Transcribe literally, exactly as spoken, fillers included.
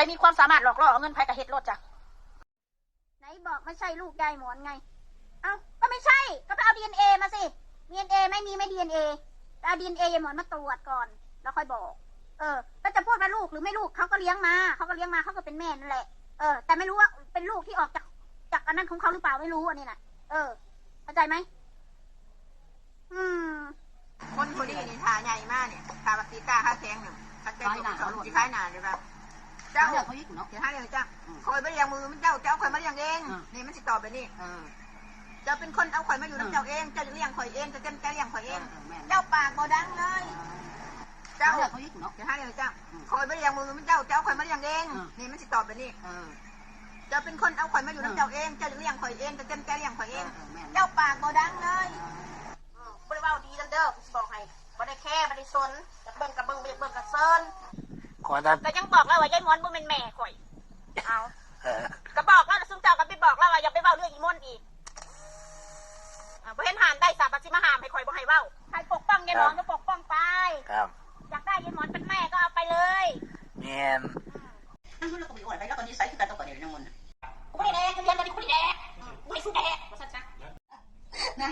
รมีความสามารถหลอกล่อเอาเงินไผก็เฮ็ดโลดจ้ะ ไหนบอกไม่ใช่ลูกยายหมอนไง เอ้า ก็ไม่ใช่ ก็ไปเอาดีเอ็นเอมาสิ ดีเอ็นเอไม่มีไม่ดีเอ็นเอ ไปเอาดีเอ็นเอ ยายหมอนมาตรวจก่อน แล้วค่อยบอก เออ ก็จะพูดว่าลูกหรือไม่ลูก เขาก็เลี้ยงมา เขาก็เลี้ยงมา เขาก็เป็นแม่นั่นแหละ เออ แต่ไม่รู้ว่าเป็นลูกที่ออกจาก จากอันนั้นของเขาหรือเปล่า ไม่รู้อันนี้น่ะ เออ เข้าใจไหม อืม คนผู้นี้นี่ท่าใหญ่มากเนี่ย ท่าบักตีตาข้าแข้งเนี่ย ถ้าแก ขายหน้า เขาสิขายหน้าเลยว่า เจ้า เจ้าเขาอีกเนาะ สิหาเลี้ยงเจ้า อืม ข่อยบ่เลี้ยงมือมันเจ้า เจ้าเอาข่อยมาเลี้ยงเอง อืม นี่มันสิตอบแบบนี้ เออ เจ้าเป็นคนเอาข่อยมาอยู่นำ อืม เจ้าเอง เจ้าเลี้ยงข่อยเอง เจ้าเต็มใจเลี้ยงข่อยเอง เออ เออ แม่น เจ้าปากบ่ดังเลย เออ เจ้า เจ้าเขาอีกเนาะ สิหาเลี้ยงเจ้า อืม ข่อยบ่เลี้ยงมือมันเจ้า เจ้าเอาข่อยมาเลี้ยงเอง อืม นี่มันสิตอบแบบนี้ เออ เจ้าเป็นคนเอาข่อยมาอยู่นำ อืม เจ้าเอง เจ้าเลี้ยงข่อยเอง เจ้าเต็มใจเลี้ยงข่อยเอง เออ เออ แม่น เจ้าปากบ่ดังเลย เออ อืม บ่ได้เว้าดีนำเด้อ สิบอกให้ บ่ได้แคร์ บ่ได้สน อยากเบิ่งก็เบิ่ง บ่อยากเบิ่งก็เซิน ขอนะ ก็ยังบอกแล้วว่ายายหมอนบ่แม่นแม่ข่อย เอา เออ ก็บอกแล้ว ซุมเจ้าก็ไปบอกแล้วว่าอย่าไปเว้าเรื่องอีหมอนอีก อ่า บ่เห็นห้ามได้ซะ บัดสิมาห้ามให้ข่อยบ่ให้เว้า ให้ปกป้องยายหมอน ครับ ก็ปกป้องไป ครับ อยากได้ยายหมอนเป็นแม่ก็เอาไปเลย แม่น อืม มันก็มีอ่อนไปแล้วก็นิสัยคือกันต่อกันเนี่ยนางมนต์น่ะ กูบ่ได้แดก เรียนมาดิ กูบ่ได้แดก อืม กูให้สู้แดก ว่าซั่นซะ นะ